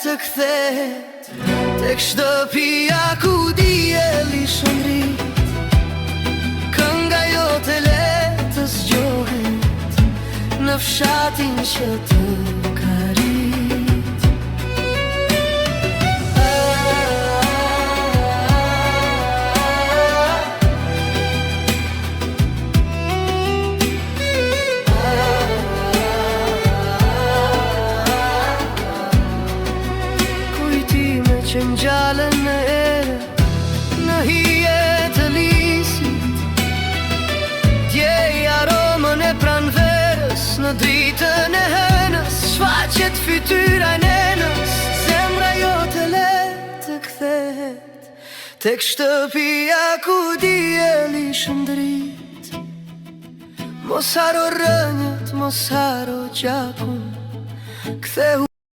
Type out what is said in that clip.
të kthehet Tek shtëpia ku dielli shndrit Kënga jote le të zgjohet Në fshatin që të ka rrit Kujtime që ngjallen në erë Në hije të lisit Ndjej aromën e pranverës Në dritën e hënës Shfaqet fytyra e nenës Zemra jote le të kthehet Tek shtëpia ku dielli shndrit Mos harro rrënjët, mos harro gjakun Kthehu.